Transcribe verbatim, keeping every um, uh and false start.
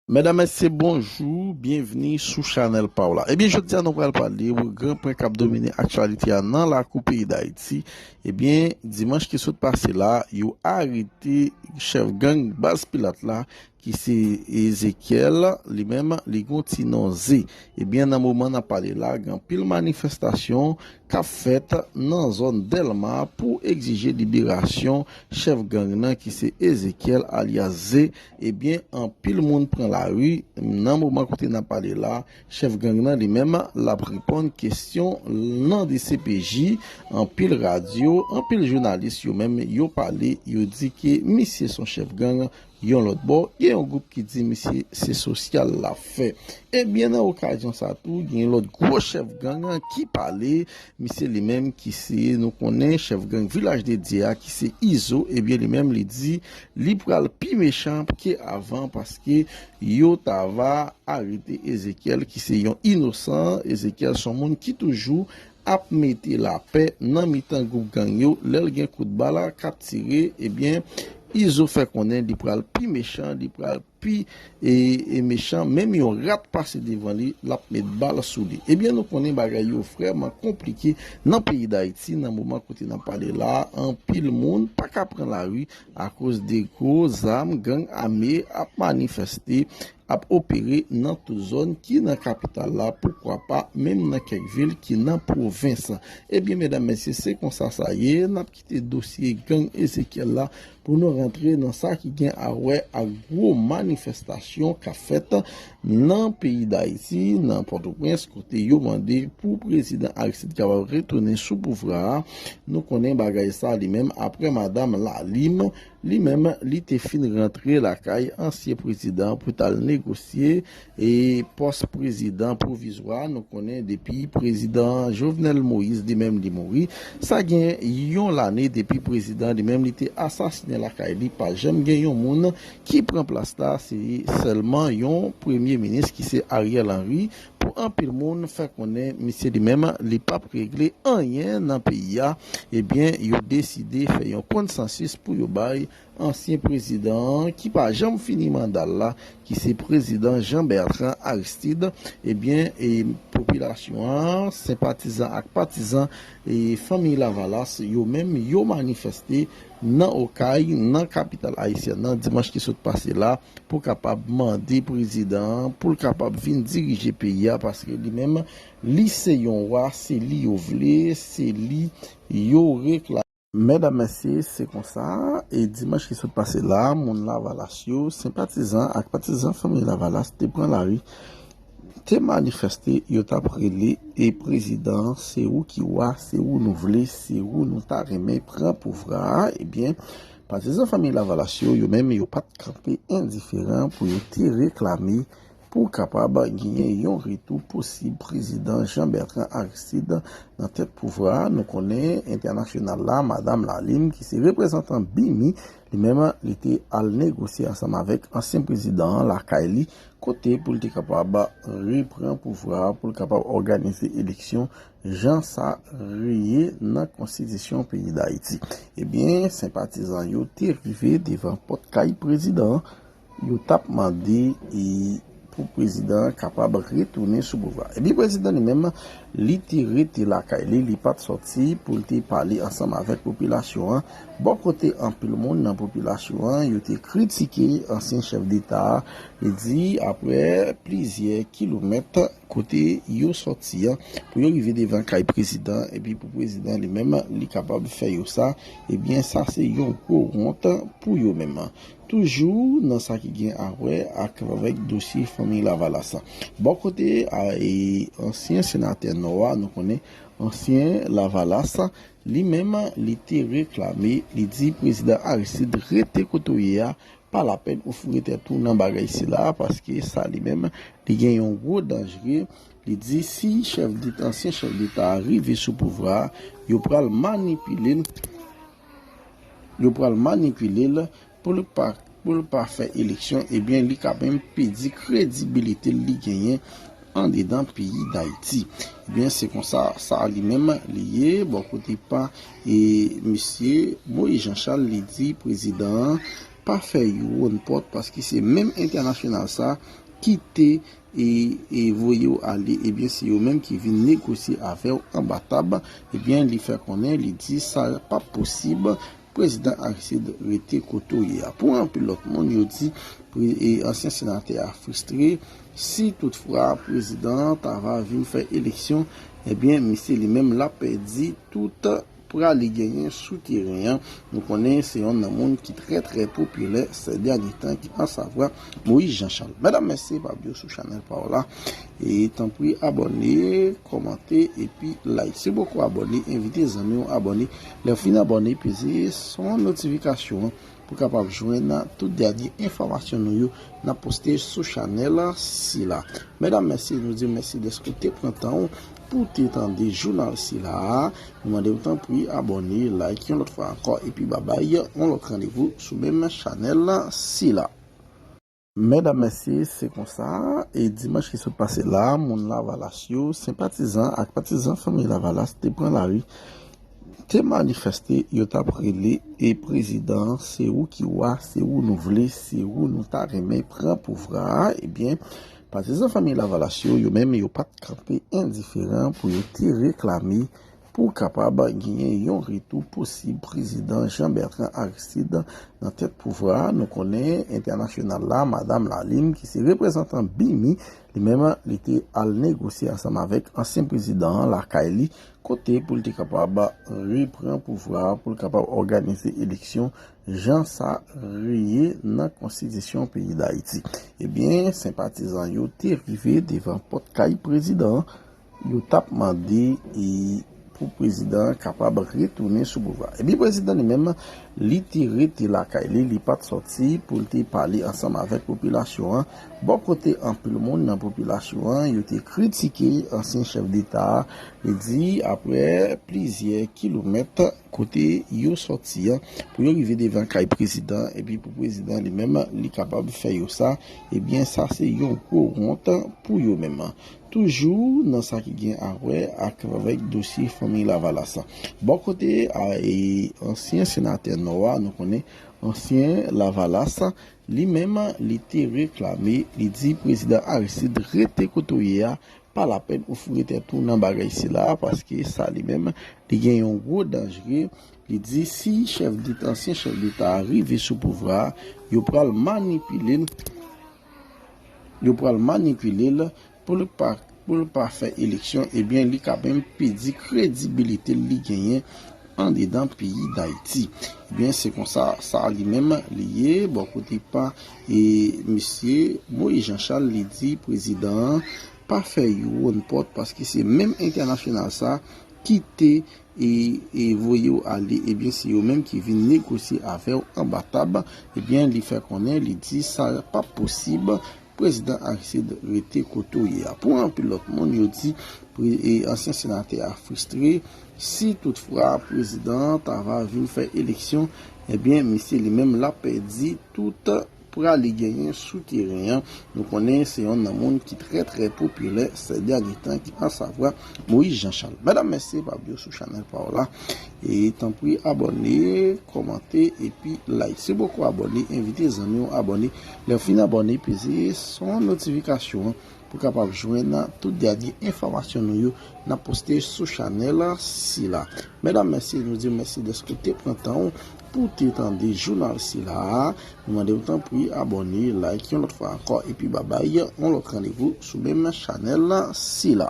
Medam, mesye, bonjou, byenvni sou chanèl pa w la. Ebyen, jodi a nou pral pale pou gran pwen k ap domine aktyalite a nan lakou peyi Dayiti. Ebyen, dimanch ki sot pase la, yo arete chèf gang Baz Pilat la, ki se Ezekyèl, li menm, li gon ti non Z. Ebyen, nan moman n ap pale la, gen anpil manifestasyon k ap fèt nan zòn Dèlma pou egzije liberasyon chèf gang nan ki se Ezekyèl alyas Z. Ebyen, anpil moun pran lari nan moman kote n ap pale la. Chèf gang nan li menm, l ap reponn kesyon nan D C P J. Anpil radyo, anpil jounalis yo menm, yo pale, yo di ke misye se yon chèf gang. Yon lòt bò, gen yon gwoup ki di misye se sosyal l ap fè. Ebyen, nan okazyon sa tou, gen lòt gwo chèf gang ki pale. Misye li menm ki se, nou konnen, chèf gang Vilaj de Dye a, ki se Izo. Ebyen, li menm, li di li pral pi mechan ke avan, paske yo ta va arete Ezekyèl, ki se yon inosan. Ezekyèl se yon moun ki toujou ap mete lapè nan mitan gwoup gang yo. Lè l gen kout bal k ap tire, ebyen, Izo fè konnen li pral pi mechan, li pral pi e, e mechan. Menm yon rat pase devan li, l ap met bal sou li. Ebyen, nou konnen bagay yo vrèman konplike nan peyi Dayiti nan moman kote n ap pale la. Anpil moun pa ka pran lari akoz de gwo zam gang ame ap manifeste, ap opere nan tout zòn ki nan kapital la, poukwa pa menm nan kèk vil ki nan pwovens. Ebyen, medam, mesye, se konsa sa ye. N ap kite dosye gang Ezekyèl la pou nou rantre nan sa ki gen a wè ak gwo manifestasyon k ap fèt nan peyi Dayiti, nan Pòtoprens, kote yo mande pou prezidan Aristide kapab retounen sou pouvwa a. Nou konnen bagay sa li menm, apre madanm Lalim, li menm, li te fin rantre lakay ansyen prezidan pou t al negosye e pòs prezidan pwovizwa. Nou konnen depi prezidan Jovenel Moïse li menm li mouri, sa gen yon lane depi prezidan li menm li te asasinen lakay li. Pa janm gen yon moun ki pran plas la, se sèlman yon premye minis ki se Ariel Henry. Pou anpil moun fè konnen misye li menm, li p ap regle anyen nan peyi a. Ebyen, yo deside fè yon konsansis pou yo bay ansyen prezidan an, ki pa janm fini manda l la, ki se prezidan Jean Bertrand Aristide, ebyen, e popilasyon an, senpatizan ak patizan e fanmi Lavalas, yo menm, yo manifeste nan Okay, nan kapital ayisyèn nan, dimanch ki sot pase la, pou kapab mande prezidan an, pou l kapab vin dirije peyi a, paske li menm, li se yon wa, se li yo vle, se li yo reklame. Medam, mesye, se konsa, e dimanch ki sot pase la, moun Lavalas yo, senpatizan ak patizan fanmi Lavalas te pran lari, te manifeste, yo t ap rele, e prezidan, se ou ki wa, se ou nou vle, se ou nou ta renmen pran pouvwa a. Ebyen, patizan fanmi Lavalas yo, yo menm, yo pa t kanpe endiferan pou yo te reklame pou kapab genyen yon retou posib prezidan Jean Bertrand Aristide nan tèt pouvwa a. Nou konnen entènasyonal la, madanm Lalim, ki se reprezantan BIMI, li menm, li te al negosye ansanm avèk ansyen prezidan an lakay li, kote pou l te kapab repran pouvwa a, pou l kapab òganize eleksyon jan sa ye nan konstitisyon peyi Dayiti. Ebyen, senpatizan yo te rive devan pòt kay prezidan an, yo t ap mande e pou prezidan an kapab retounen sou pouvwa. Ebyen, prezidan li menm, li te rete lakay li, li pa t sòti pou l te pale ansanm avèk popilasyon an. Bò kote anpil moun nan popilasyon an, yo te kritike ansyen chèf deta a. Li di, apre plizyè kilomèt kote yo sòti an, pou yo rive devan kay prezidan, epi pou prezidan li menm, li kapab fè yo sa, ebyen, sa se yon gwo wont pou yo menm. Toujou nan sa ki gen a wè ak avèk dosye fanmi Lavalas. Bò kote a, e, ansyen senatè Nò a, nou konnen ansyen Lavalas, li menm, li te reklame, li di prezidan Aristide rete kote w ye a, pa lapèn ou foure tèt ou nan bagay sila, paske sa li menm, li gen yon gwo danje. Li di si chèf deta, ansyen chèf deta a rive sou pouvwa a, yo pral manipile l, yo pral manipile l pou l pa, pou l pa fè eleksyon, ebyen, li ka menm pèdi kredibilite li genyen andedan peyi Dayiti. Ebyen, se konsa sa li menm li ye. Bò kote pa e misye Moïse Jean Charles, li di prezidan an pa fè yo wonn pòt, paske se menm entènasyonal sa ki te e, e voye w ale, ebyen, se yo menm ki vin negosye avè w anba tab, ebyen, li fè konnen, li di sa p ap posib, prezidan Aristide rete kote w ye a. Pou anpil lòt moun, yo di pre- e ansyen senatè a fristre, si toutfwa prezidan an ta va vin fè eleksyon, ebyen, misye li menm l ap pèdi tout pra li genyen sou teren an. Nou konnen se yonn nan moun ki trè, trè popilè sè dènye tan, ki pa savwa Moïse Jean Charles. Medam, mesye, pa bliye sou chanèl pa w la. E tanpri, abòne, kòmante, epi like. Si w poko abòne, envite zanmi w abòne. Lè w fin abòne, peze son notifikasyon an pou kapab jwenn tout dènye enfòmasyon nou yo n ap poste sou chanèl sila. Medam, mesye, nou di w mèsi dèske w te pran tan w pou w te tande jounal sila a. Nou mande w tanpri abòne, like yon lòt fwa ankò, epi babay, yon lòt randevou sou menm chanèl sila. Medam, mesye, se konsa, e dimanch ki sot pase la, moun Lavalas yo, senpatizan ak patizan fanmi Lavalas te pran lari, te manifeste, yo t ap rele, e prezidan, se ou ki wa, se ou nou vle, se ou nou ta renmen pran pouvwa a, ebyen, patizan fanmi Lavalas yo, yo menm, yo pa t kanpe endiferan pou yo te reklame pou kapab genyen yon retou posib prezidan Jean Bertrand Aristide nan tèt pouvwa a. Nou konnen entènasyonal la, Madam Lalime, ki se reprezantan BIMI, li menm, li te al negosye ansanm avèk ansyen prezidan an lakay li, kote pou l te kapab repran pouvwa a, pou l kapab òganize eleksyon jan sa ye nan konstitisyon peyi Dayiti. Ebyen, senpatizan yo te rive devan pòt kay prezidan an, yo t ap mande e pou prezidan an kapab retounen sou pouvwa. Ebyen, prezidan li menm, li te rete lakay li, li pa t sòti pou l te pale ansanm avèk popilasyon an. Bò kote anpil moun nan popilasyon an, yo te kritike ansyen chèf deta a. Li di, apre plizyè kilomèt kote yo sòti an, pou yo rive devan kay prezidan, epi pou prezidan li menm, li kapab fè yo sa, ebyen, sa se yon gwo wont pou yo menm. Toujou nan sa ki gen a wè ak avèk dosye fanmi Lavalas. Bò kote a, e, ansyen senatè Nò a, nou konnen ansyen Lavalas, li menm, li te reklame, li di prezidan Aristide rete kote w ye a, pa lapèn ou foure tèt ou nan bagay sila, paske sa li menm, li gen yon gwo danje. Li di si chèf deta, ansyen chèf deta a rive sou pouvwa a, yo pral manipile l, yo pral manipile l pou l pa, pou l pa fè eleksyon, ebyen, li ka menm pèdi kredibilite li genyen andedan peyi Dayiti. Ebyen, se konsa sa li menm li ye, bò kote pa, e misye Moïse Jean Charles, li di prezidan an pa fè yo wonn pòt, paske se menm entènasyonal sa ki te e, e voye w ale, ebyen, se yo menm ki vin negosye avè w anba tab, ebyen, li fè konnen, li di sa p ap posib, prezidan Aristide rete kote w ye a. Pou anpil lòt moun, yo di pre- e ansyen senatè a fristre, si toutfwa prezidan an ta va vin fè eleksyon, ebyen, misye li menm l ap pèdi tout pra li genyen sou teren an. Nou konnen se yonn nan moun ki trè, trè popilè sè dènye tan, ki pa savwa Moïse Jean Charles. Medam, mesye, pa bliye sou chanèl pa w la. E tanpri, abòne, kòmante, epi like. Si w poko abòne, envite zanmi w abòne. Lè w fin abòne, peze son notifikasyon an pou kapab jwenn tout dènye enfòmasyon nou yo n ap poste sou chanèl sila. Medam, mesye, nou di w mèsi dèske w te pran tan w pou w te tande jounal sila a. Nou mande w tanpri abòne, like yon lòt fwa ankò, epi babay, yon lòt randevou sou menm chanèl sila.